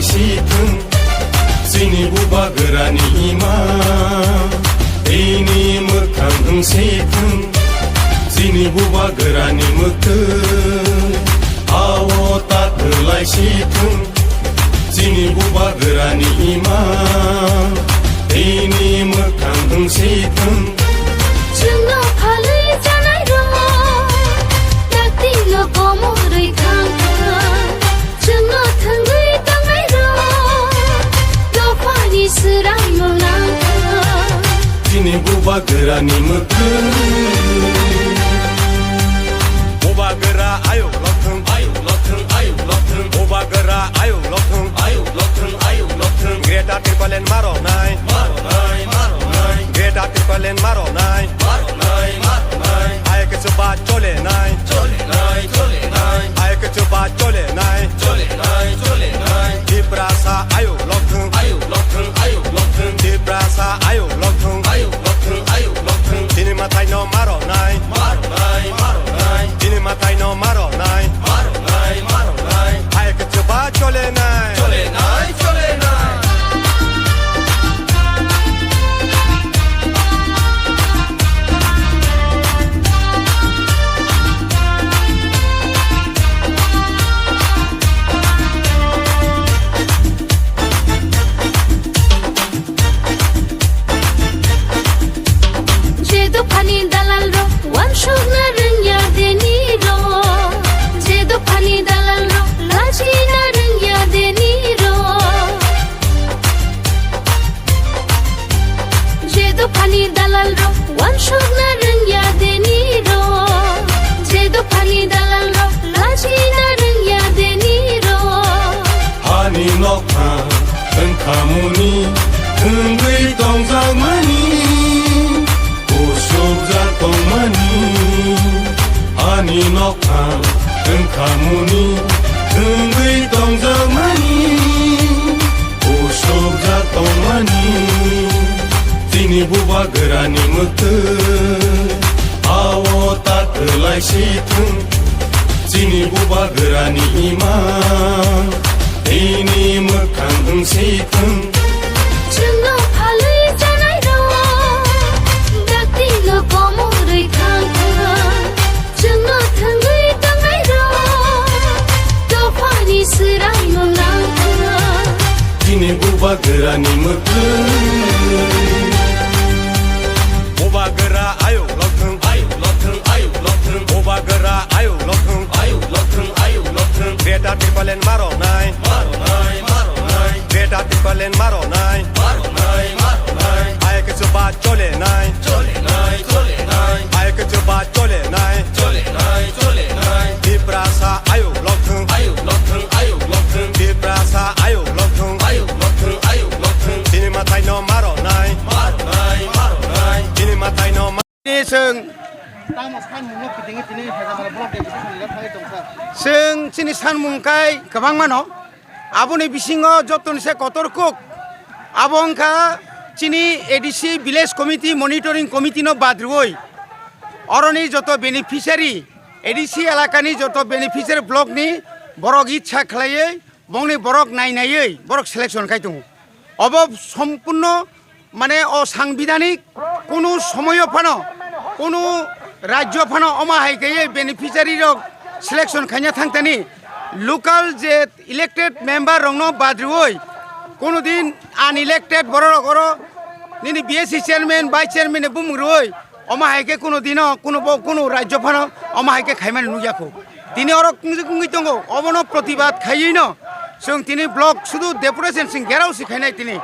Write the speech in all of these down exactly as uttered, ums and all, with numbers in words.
Sithwng, chini bubagrani ima, bini mwkhang wng sithwng, chini bubagrani mwktwng, ao ta kwlai sithwng, chini bubagrani ima, bini mwkhang wng sithwng. Chwngno phalwi chanai rok, dakti no komorwi thang thang. Chwngno thwngwi tongnai rok, dophani swraimung nang thang. Chini bubagrani mwktwng. Bubagra ayuk lokthwng, ayuk lokthwng, ayuk lokthwng. Bubagra ayuk lokthwng, ayuk lokthwng, ayuk lokthwng. Greater Tipraland maroknai, maroknai, maroknai. Greater Tipraland maroknai, maroknai, maroknai. Ayuk chuba cholenai, cholenai, cholenai. Ayuk chuba cholenai, cholenai, cholenai. Tiprasa ayuk lokthwng, ayuk lokthwng, ayuk lokthwng. Tiprasa ayuk lokthwng, ayuk lokthwng, ayuk lokthwng. Chini mwtai no maroknai, maroknai, maroknai. Chini mwtai no maroknai, maroknai, maroknai. Ayuk chuba cholenai, cholenai, cholenai. Je dophani dalal rok, wansukna rwngya deni rok. Je dophani dalal rok, lachina rwngya deni rok. Je dophani dalal rok, wansukna rwngya deni rok. Je dophani dalal rok, lachina rwngya deni rok. Hani nokha wngkhamuni, wngwi tongjakmani, usukjak tongmani. Ani nokha wngkhamuni, wngwi tongjakmani, usukjak tongmani. Chini bubagrani mwktwng, ao ta kwlai sithwng. Chini bubagrani ima, bini mwkhang wng sithwng. Chwngno phalwi chanai rok, dakti no komorwi thang thang. Chwngno thwngwi tongnai rok, dophani swraimung nang thang. Chini bubagrani mwktwng. Bubagra ayuk lokthwng, ayuk lokthwng, ayuk lokthwng. Bubagra ayuk lokthwng, ayuk lokthwng, ayuk lokthwng. Greater Tipraland maroknai, maroknai, maroknai. Greater Tipraland maroknai, maroknai, maroknai. Ayuk chuba cholenai, cholenai, cholenai. Ayuk chuba cholenai, cholenai, cholenai. Tiprasa ayuk lokthwng, ayuk lokthwng, ayuk lokthwng. Tiprasa ayuk lokthwng, ayuk lokthwng, ayuk lokthwng. Chini mwtai no maroknai, maroknai, maroknai. Chini mwtai no ma- Ni chwng tamo sanmungno kitingwi tini Hejamara block deputation leader thangwi tongkha. Chwng chini sanmung kai kwbangmano. Aboni bisingo jotoni se kotor kuk. Abo wngkha chini A D C Village Committee Monitoring Committee no bad rwui. Oroni joto beneficiary, A D C elakani joto beneficiary block ni borok itsa khlaiwi, bongni borok nai naiwi borok selection khai tongo. Obo sompurno mane o sangbidanik kunu somoyo phano, kunu rajyo phano omo hai khe beneficiary rok selection khaina thangtani local je elected member rokno bad rwui kunu din unelected borok rok oro nini B S C chairman, vice chairman ni bumung rwui omo hai khe kunu dino kunu bo kunu rajyo phano omo hai khe khaimani nukya kho. Tini oro wngwi wngwi tongo, obono protibad khaiwi no chwng tini block sudu deputation sing gerao si khainai tini.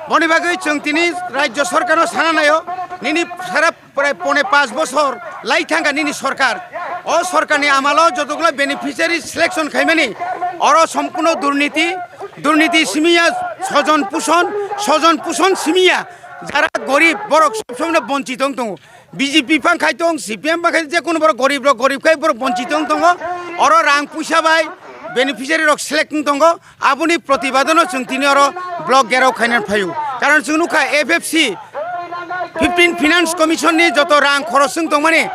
Boni bagwi chwng tini rajyo sorkarno sana naio, nini sara prai pone panch bochor lai thangkha nini sorkar. O sorkarni amalo jotogulo beneficiary selection khaimani oro sompurno durniti, durniti simiya, sojon puson, sojon puson simiya. Jara gorib borok sob somno bonchit wng tongo. B J P phang khai tong, C P M phang khai tong, je kono borok gorib rok gorib khai borok bonchit wng tongo. Oro rang puisa bai beneficiary rok select wng tongo. Aboni protibadano chwng tini oro block gerao khaina phaio. Karon chwng nukha F F C fifteen Finance Commission ni joto rang khoros wng tongmani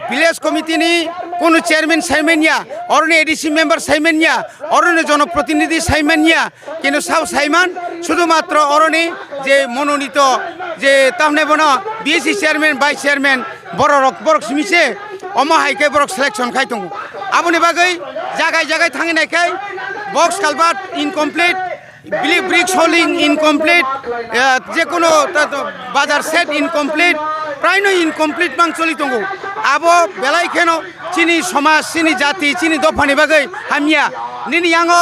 village committee ni Kono chairman saiman ya, oroni A D C member saiman ya, oroni jonoprotinidhi saiman ya, kintu sao saiman, sudhumatro oroni je mononito, je tamne bono B S C chairman, vice chairman, bororok, borok simi se, omo hai khe borok selection khai tongo. Aboni bagwi jagai jagai thangwi nai khe box culvert incomplete, bili brick soling incomplete, eh, je kono ta, ta, bazar shed incomplete, praino incomplete mang choli tongo. Abo belai kheno chini somaj, chini jati, chini dophani bagwi hamya. Nini yango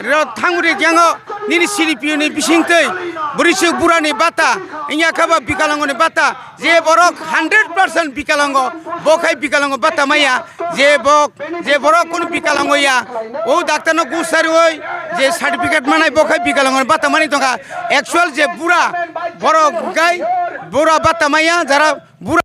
ro-, thangri yango nini C D P O ni bisingtwi bwrwisuk burani bata, wngya khe bo bikalango ni bata, je borok hundred percent bikalango, bo khai bikalango bata maya, je bok, je borok kunu bikalango ya, o daktar no gusari oi, je certificate manai bo khai bikalango bata mani tongkha. Actual je bura borok gai bura bata maya, jara bura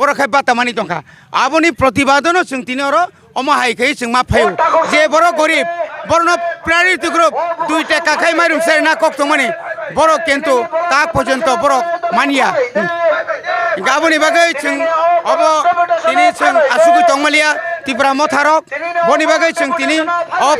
borok khai bata mani tongkha. Aboni protibado no chwng tini oro omo hai khe chwng ma phaio. Je borok gorib, borokno priority group dui taka khai mairum sai na kok tongmani, borok kintu tak porjonto borok manya. Hwnkhe aboni bagwi chwng obo tini chwng asugwi tongmaliya Tipra Motharok, boni bagwi chwng tini o